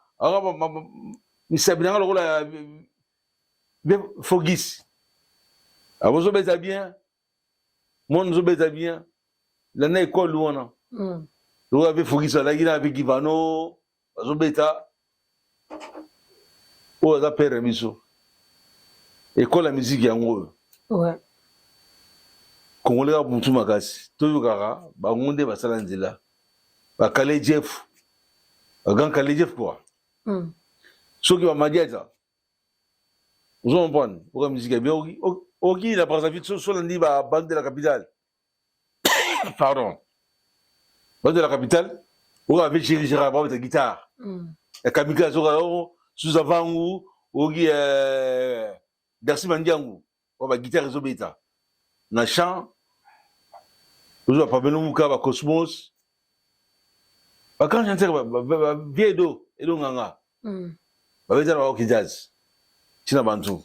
S2: misapi na nga lokola fogisi abozobeta bien mwana ozobeta bien landa ekole wana lokola mpe fogisi alaki na mpe givano bazobeta oyo aza pere na biso ekole ya miziki yango oyo
S1: ouais.
S2: Congolais kaka mutu makasi toyokaka bango nde basala nzela bakale jeff bagrand kale jeff quoi soki bamadiata ozo comprendre oka musique ya bien oki na Brazzaville so solandi ba bande de la capitale pardon bande de la capitale oka avec Chéri Gérard babeta guitare ya kamikaze oka o Suza Vangu oki Darcy Mandiangu oka ba guitare ezobeta na chant ozwa Pamelo Muka ba Cosmos ba grand chanteur ba vieux Edo Edo Nganga babeta na ba Ok Jazz ntina bantu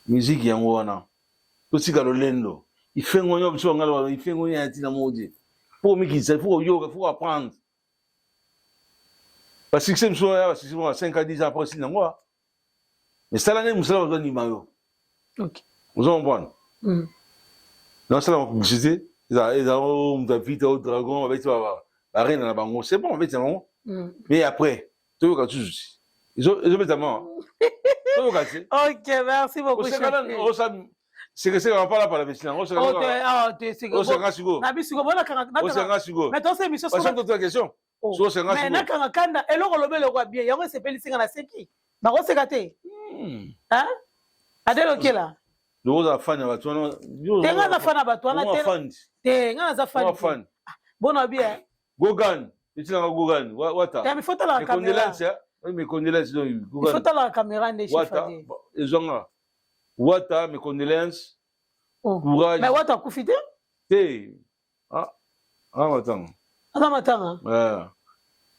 S2: musique yango wana totika lolendo ifengo nyo biso bangala ifengo ya ntina moko te. Faut komikitisa, il faut koyoka, il faut apprendre. Ba succès mosusu ya ba succès moko 5 à 10 ans après osili nango. Mais sala nde mosala bazo ndima yo.
S1: Ok.
S2: Ozo comprendre? Nasala ba publicité, eza eza moto ya vita o dragon babeti ba ba reine na bango, c'est bon babeti na bango. Mais après toyoka susu ezobeta mawa toyoka te.
S1: Ok, merci beaucoup.
S2: Oseka sekeseke bapalapala besi nango oseka sikoyo oseka sikoyo
S1: oseka
S2: question oseka
S1: sikoyo nakanga kanda eloko olobi eloko ya bien yango esepelisi nga naseki bakoseka te Adele Okela
S2: oza fan ya bato wana
S1: te nga naza fan ya bato wana te te nga naza fan bona bien
S2: Gogan etinaka Gogan wata
S1: il faut talaka caméra
S2: mes condoléances donc
S1: il faut talaka caméra nde
S2: wata ezwanga wata mes condoléances oh. Courage.
S1: Mais wata akufi te
S2: te ah ah matanga
S1: aza matanga
S2: yeah.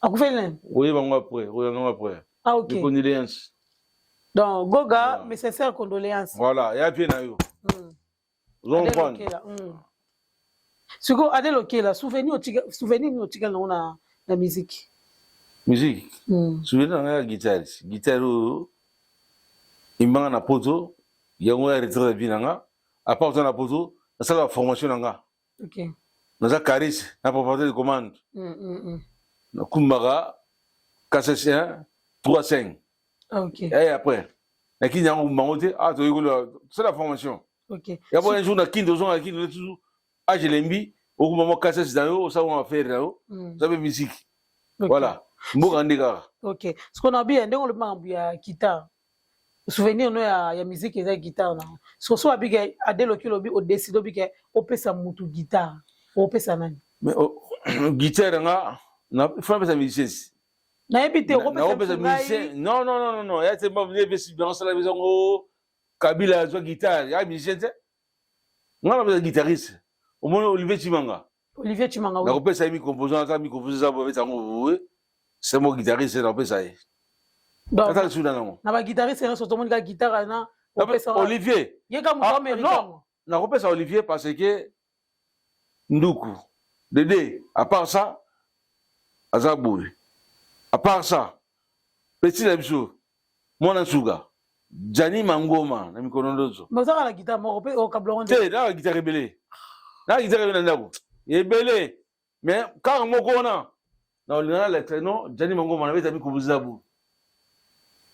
S1: Akufeli nani
S2: oyeba yango après oyeba yango après.
S1: Ah ok,
S2: mes condoléances.
S1: Donc Goga yeah. Mes sincères condoléances.
S2: Voilà ya pie na yo. Ozo comprendre?
S1: Sikoyo Adele Okela, souvenir otika souvenir nini otikali nango na na musique?
S2: Musique? Souvenir na ngai ya guitare, guitare oyo embanga na poto yango ya retraite ya vie na nga. À part na poto nasala ba formation na nga.
S1: Okay.
S2: Naza cariste na préparateur de commande. Nakumbaka KCC 1 3 5.
S1: Okay.
S2: Et après nakini yango kumba yango te ah toyekoli tosala formation.
S1: Okay.
S2: Ya bo un jour na kini tozonga na kini toujours age elembi okuma mwa KCC na yo osala mwa affaire na yo oza mpe musique. Voilà mboka nde kaka.
S1: Ok, sikoyo na biya ndenge olobi makambo ya guitare, souvenir no ya, ya musique eza guitare na sikoyo so abike Adele Okela obi odeside obike opesa mutu guitare opesa nani?
S2: Mais oh, guitare nga na faut napesa musicien.
S1: Nayebi te
S2: okopesa musicien. Non non non non ya te mba epesi bango sala biso ngo Kabila azwa guitare ya musicien te. Nga napesa guitariste. Omoni Olivier Tshimanga.
S1: Olivier Tshimanga oui.
S2: Nakopesa ye micomposant ata micomposant eza bobeta yango boye. C'est mon guitariste nakopesa ye.
S1: Donc
S2: ata lisusu nango.
S1: Na ba guitariste nyonso tomoni ka guitare na opesa
S2: Olivier.
S1: Ye ka moto amérite yango.
S2: Nakopesa Olivier parce que nduku Dede à part ça aza boye. À part ça petit na biso mwana nsuka Gianni Mangoma na mikolo ndozo.
S1: Mais ozaka na guitare moko pe okabla ngo
S2: te? Na guitare ebele. Na guitare ebele na ndako. Ebele. Mais kaka moko wana na olinga na lettre non Gianni Mangoma na beta mikolo zabu.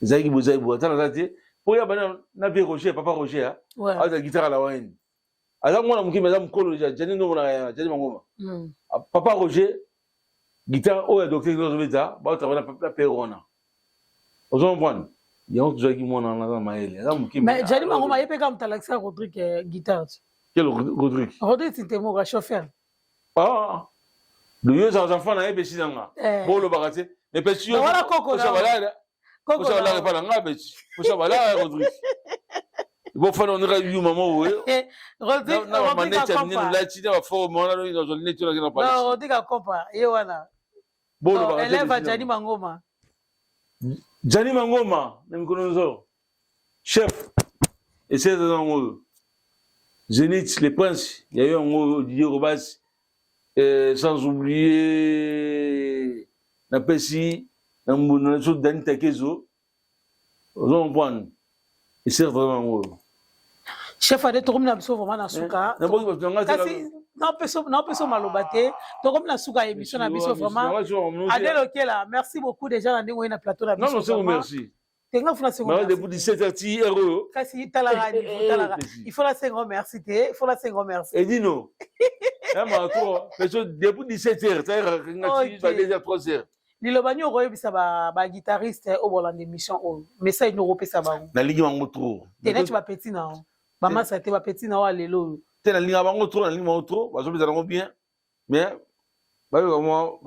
S2: Ezalaki bozali bo ata naza te po ya bana na vieux Roger papa Roger
S1: ah.
S2: Aza guitare la wine. Aza mwana moke mais aza mokolo déjà Gianni ndongo na Gianni Mangoma. Papa Roger guitare oyo ya docteur Ndozo beta ba travailler na père wana. Ozo comprendre? Yango tozalaki mwana wana aza mayele aza moke.
S1: Mais Gianni Mangoma ye pe kaka moto alakisaka Rodrigue guitare.
S2: Quel Rodrigue?
S1: Rodrigue Tintemoka chauffeur.
S2: Ah. Donc yo ozalaka enfant na ye besi na nga. Bolobaka te. Mais pesi yo.
S1: Wana koko na.
S2: Osa Osa balaka epa na nga beti. Osa balaka Rodrigue. Bofana oneka yu mama oyo.
S1: Rodrigue
S2: na ba maneti ya minene olati na ba forme wana nazwa lineti wana na
S1: palais. Non, Rodrigue akopa ye wana.
S2: Bolobaka
S1: te. Élève Gianni Mangoma.
S2: Gianni Mangoma na mikolo nyonso. Chef esi eza yango oyo. Zenith le prince ya yo yango oyo Didier Robas sans oublier napesi na mbunda na biso Dani Takezo ozo comprendre esi eza yango oyo.
S1: Chef ade tokomi na biso vraiment na suka. Kasi naopesa maloba te tokomi na suka ya émission na biso vraiment. Adele Okela merci beaucoup déjà na ndenge oye na plateau na biso.
S2: Non non merci.
S1: Te nga funa sengo merci.
S2: Depuis 17 heures ti heure oyo.
S1: Kasi talaka niveau talaka. Il faut la sengo merci te, il faut la sengo merci.
S2: Edino. Ya ma trop parce que depuis 17 heures ta nga ti ba 2 heures 3 heures.
S1: Liloba nini okoyebisa ba ba guitariste oyo bolanda émission oyo? Message nini okopesa bango?
S2: Nalingi bango trop.
S1: Te neti ba petit na yo. Ba masa te ba petit na yo ya lelo oyo.
S2: Te nalinga bango trop, nalingi bango trop, bazobeta bango bien. Mais bayoka mwa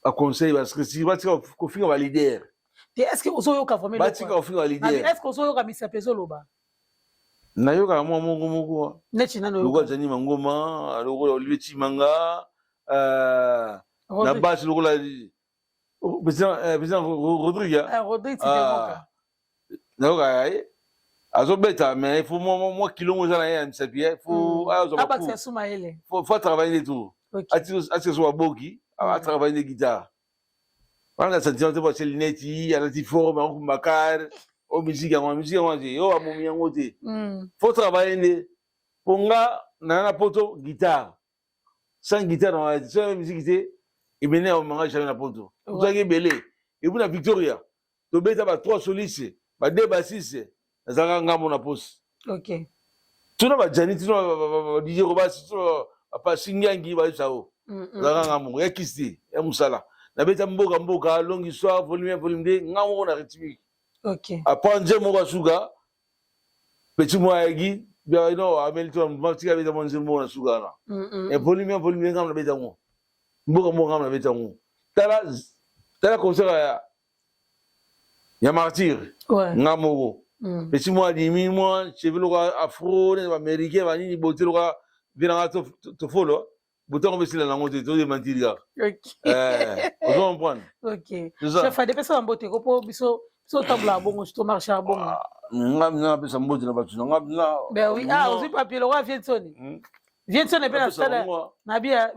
S2: ba conseil ba stress batika kofinga ba leader.
S1: Te est-ce que ozoyoka vraiment
S2: batika kofinga ba leader?
S1: Est-ce que ozoyoka misapi ezoloba?
S2: Nayokaka mwa moko moko.
S1: Neti nani oyoka?
S2: Lokola Gianni Mangoma, lokola Olivier Tshimanga, na base lokola président Rodrigue.
S1: Rodrigue Titemoka.
S2: Nayokaka ye azobeta mais il faut mwa kilongo eza na ye ya misapi, il faut
S1: azwa
S2: faut travailler tout. Atika so baboki atravaille nde guitare wana na sentiment te po atie lunette, alati forme akokumba car o musique yango, musique yango te, oyo bamomi yango te. Faut travailler nde po nga naa na poto guitare, sans guitare na sans musique te. Ebele ya omanga jamais na poto ozalaki ebele. Et puis na Victoria tobeta ba trois solistes, ba deux bassistes, nazalaka ngambo na posi. Tuna bajani, tuna ba DJ Robasi, tuna bapasi ngiangi, bayebisa o nazalaka ngambo ya kisi te ya mosala. Nabeta mboka mboka, longue histoire, volume 1, volume 2, nga moko na rythmique. Après nze moko asuka petit moko ayaki no ameli to tika beta mwa nzembo moko na suka wana. Volume 1, volume 2, ngambo nabeta yango mboka moko, ngambo nabeta yango. Tala tala concert ya Martyr, nga moko. Petit moko adimi mwa cheveux loka afro neti baaméricain banini, bote loka vie nanga tofolo botango besila nango te, todementiri kaka. Ozo comprendre?
S1: Chef Ade, pesa bambote ko mpo biso biso otambolaka bongo, tomarchaka bongo.
S2: Nga napesa mbote na bato na nga na
S1: Ben oui, ah, ozwi papier lokwa Viensoni. Viensoni mpe na stade na bia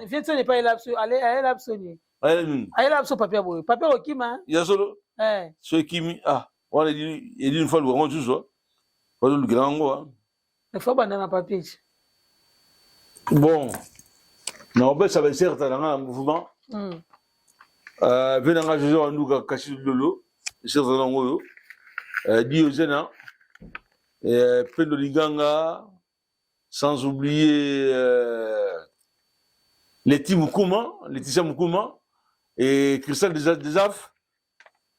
S1: Viensoni epai ayela biso, ayela biso nini? Ayela biso papier boye, papier okima.
S2: Ya solo? So ekimi, ah, wana edi une fois luka ngo susu, bazolukela yango.
S1: Il faut banda na papier.
S2: Bon, nakopesa bacerta na nga na mouvement mpe na nga José Wanduka Kasi Lolo, certa nango oyo Diozena Pendo Liganga, sans oublier Leti Mukuma, Laetitia Mukuma et Christelle Desaf.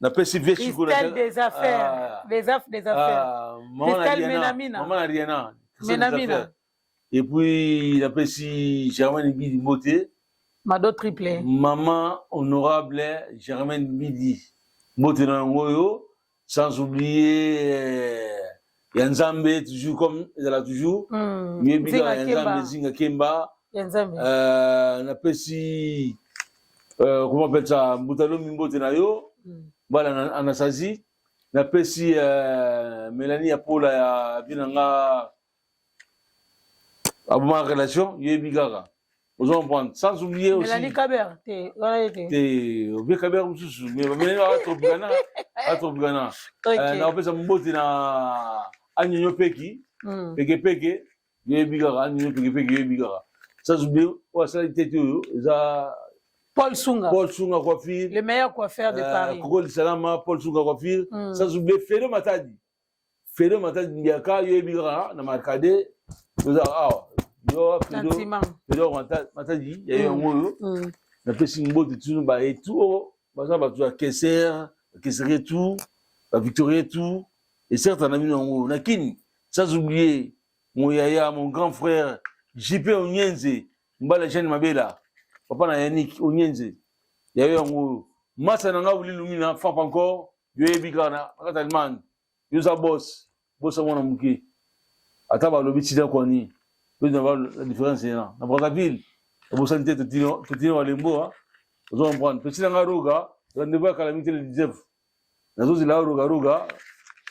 S2: Napesi vie.
S1: Christelle des affaires, des affaires, des affaires.
S2: Christelle
S1: Menamina.
S2: Mama na Riana.
S1: Menamina.
S2: Et puis napesi Germaine Bidi mbote.
S1: Mado triplé.
S2: Maman honorable Germaine Bidi, mbote na yango oyo. Sans oublier ya Nzambe, toujours comme ezala toujours yebi kaka ya Nzambe, Zinga Kemba.
S1: Ya Nzambe.
S2: Napesi comment appelle ça, Mbutalomi, mbote na yo. Bana Anasazi napesi, Mélanie ya Pola ya vie na nga aboma relation, yebi kaka, ozo comprendre. Sans oublier aussi
S1: Mélanie Kaber te, wana ye te.
S2: Te, obie Kaber mosusu, mais Mélanie atropigana, atropigana. Nakopesa mbote na Anyonyo Peki Pekepeke, yoyebi kaka Anyonyo Pekepeke, yoyebi kaka. Sans oublier oyo asalaki tete oyo eza
S1: Paul Sunga.
S2: Paul Sunga coiffure.
S1: Le meilleur coiffeur de Paris.
S2: Koko Lisalama, Paul Sunga coiffure. Sans oublier Fedo Matadi, Fedo Matadi Mbiaka, yoyebi kaka na Markade toza awa, yo Fedo, Fedo Matadi ya yango oyo. Napesi mbote tunu baetu oyo baza bato ya Keser, Kesere tout, bavictorie tout et certes na bino yango na Kini. Sans oublier mon yaya, mon grand frère JP Onyenze, mbala Jeanne Mabela, papa na Yannick Onyenze, yayo yango oyo. Masa na nga Wili Lumina frappe encore, yoyebi kaka na kati Allemagne, yo oza boss, bosa mwana moke ata balobi tina kwani na la différence ena na Brazzaville, obosani te totino balembo, ozo comprendre. Petit na nga Roga, rendez-vous ya kala mingi te, le 19 nazozela Roga Roga,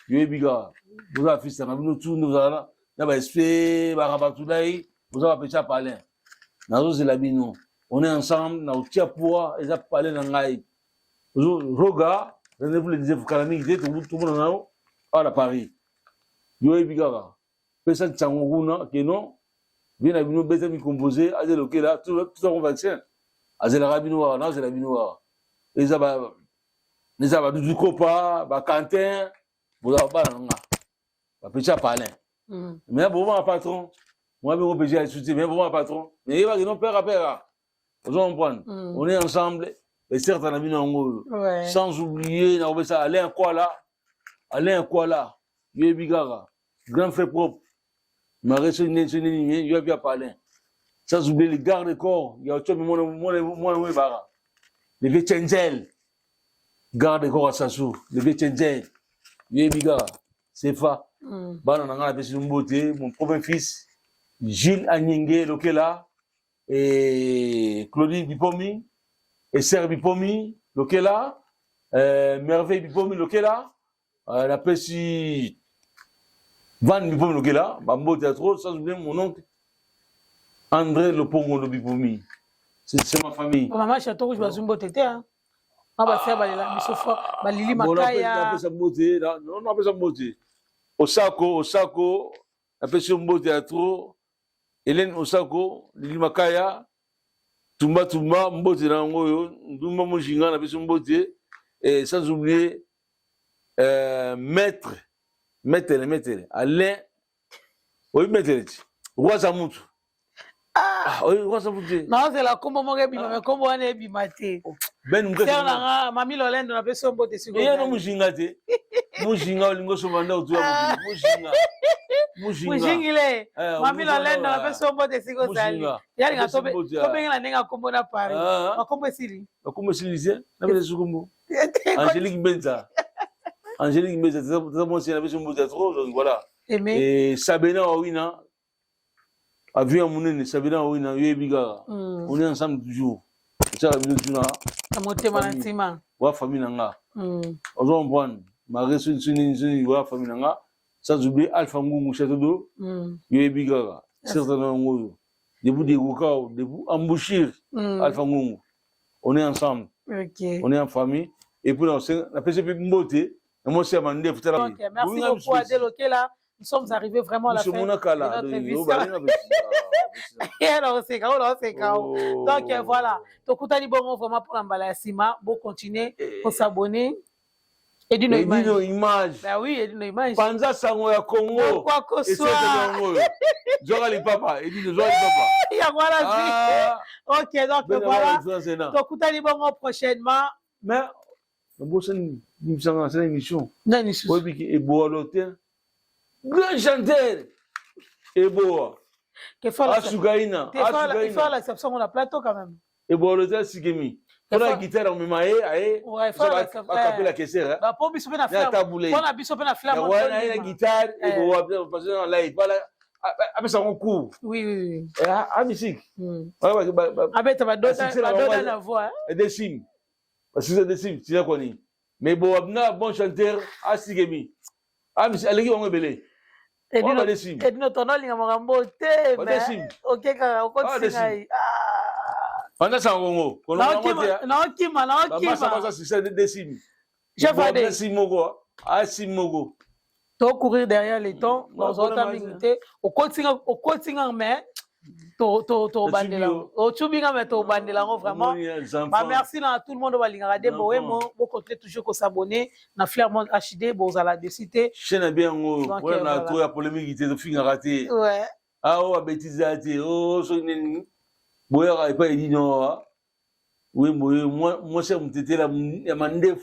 S2: yoyebi kaka boza bafils nanga bino tu nde bozala na baesprit barabatulai, boza bapeti ya palin, nazozela bino, on est ensemble na otia poids eza palin na ngai. Roga, rendez-vous le 19, kala mingi te tomona nao awa na Paris, yoyebi kaka pesa ntango kuna keno vie na bino beta micompose azelokela tout vaccin azelaka bino kaka, nazela bino kaka. Eza badudu kopa bakantin, boza bana na nga bapeti ya palin. Mais bobanga patron moi bengo petit ya soutien, mais bobanga patron, mais yebaki non pera pera, ozo comprendre? On est ensemble et certes na bino yango oyo. Sans oublier nakopesa Alain Kwala, Alain Kwala, yoyebi kaka grand frère propre mare soki nini soki nini, yo api palin. Sans oublier le garde corps ya otiomi mwana mwana oyo ebaka le vieux Chenzel, garde corps ya Sasu, le vieux Chenzel, yoyebi kaka sefa. Bana na ngai napesi mbote, mon premier fils Gilles Anyenge Lokela et Claudine Bipomi et Serre Bipomi Lokela, Merveille Bipomi Lokela, napesi Van Bipomi Lokela bambote ya trop. Sans oublier mon oncle André Lopongondo Bipomi. C'est ma famille.
S1: Mama Chateau Rouge bazwi mbote te, hein. Na basea balela biso fort, balili makaya.
S2: Napesa mbote, non, napesa mbote. Osako, Osako, napesi yo mbote ya trop. Hélène Osako, Lili Makaya, Tumba Tumba, mbote na yango oyo, Ndumba Mojinga, napesi yo mbote. Et sans oublier maître, maître, maître, Alain, oyebi maître ti, Roi Zamutu. Ah, oyebi Roi Zamutu te?
S1: Naozela nkombo moko ebima, mais nkombo wana ebima te.
S2: Ben Mukese.
S1: Sœur nanga Mami Lolendo, napesi yo mbote sikoyo.
S2: Eya no Mujinga te. Mujinga olingi osomba ndako tu ya mokili. Mujinga. Mujinga.
S1: Mujingile.
S2: Eh,
S1: Mami
S2: Mujinga,
S1: Lolendo, napesi yo mbote sikoyo ozali.
S2: Mujinga.
S1: Yalinga
S2: Napesi mbote ya-
S1: tobengela ndenge akombo na Paris.
S2: Ah.
S1: Makombo esili.
S2: Bakombo esili te. Napesa sukombo. Angélique Benza. Angélique Benza, tata mwasi, napesi mbote ya trop. Donc voilà.
S1: Aimé.
S2: Et Sabena Wawina, avion ya monene, Sabena Wawina, yoyebi kaka. On est ensemble toujours. Otiaka biso tuna
S1: Na motema na
S2: Famille.
S1: nsima.
S2: Wa famille na nga. Ozo comprendre. Malgré soni soni soni, wa famille na nga. Sans oublier Alpha Ngungu Château d'eau, yoyebi kaka. Certain na yango oyo. Depuis Diego depuis Embouchure, Alpha Ngungu. On est ensemble. On est en famille. Et puis, napesi mpe mbote na mwasi ya mandefu, tala.
S1: Donc, merci beaucoup Adèle Okela. Nous sommes arrivés vraiment à la fin de notre émission. Alors, c'est quand, c'est quand. Donc voilà, tokutani bongo vraiment pour la mbala ya sima, bo continuer ko s'abonner. Edino Image.
S2: Edino Image.
S1: Bah oui, Edino Image.
S2: Panza sango ya Congo.
S1: Quoi que soit.
S2: Zwaka lipapa, Edino zwaka lipapa.
S1: Yango wana zwi.
S2: Ah,
S1: Ok, donc
S2: ben,
S1: voilà.
S2: voilà.
S1: Tokutani bongo prochainement.
S2: Mais nabosani limbisanga nasala émission.
S1: Nani susu?
S2: Oyebiki Eboa Lotin, grand chanteur Eboa.
S1: Que faut la
S2: Asukaina.
S1: Il faut
S2: Asukaina.
S1: la exception on a plateau quand même.
S2: Eboa Lotin asikemi mpona guitare omema ye aye.
S1: Ouais, faut la exception.
S2: Akapela kesera.
S1: Bah pour biso pe na
S2: Ya
S1: flamme.
S2: tabule.
S1: Pona biso pe na flamme.
S2: Yango wana aye na guitare. Eboa parce que na live bala apesa yango cours.
S1: Oui.
S2: Amisiki.
S1: Abeta badoda
S2: Succès na
S1: badoda
S2: bango.
S1: Na voix.
S2: Desim basisa desim tina kwani, mais Eboa na bon chanteur asikemi aleki bango ebele.
S1: Edino
S2: Wana badesim.
S1: Edino tono olinga makambo te mais
S2: Badesim.
S1: OK kaka okotisi
S2: Badesim.
S1: ngai. Ah.
S2: Banda sango kongo.
S1: Naokima naokima
S2: Bamasa
S1: naokima.
S2: baza succès desim.
S1: Chef Ade.
S2: Sim moko asim moko.
S1: To courir derrière les temps,
S2: Ouais,
S1: nazota
S2: mpona
S1: mingi te. Okotinga okotinga mais to to to bandela.
S2: Otubi yo.
S1: Otubinga mais to bandela ngo vraiment. Bah, merci à tout le monde balingaka de Bohemo, bo continuer toujours ko s'abonner na Flairmont HD, bozala de cité.
S2: Chaîne na bien yango.
S1: Donc,
S2: wana na
S1: voilà.
S2: to ya polémique te, tofingaka te. Awa babêtises ya te o soki nini boyaka epai Edino awa wembo ye mwasi ya motetela ya mandefu.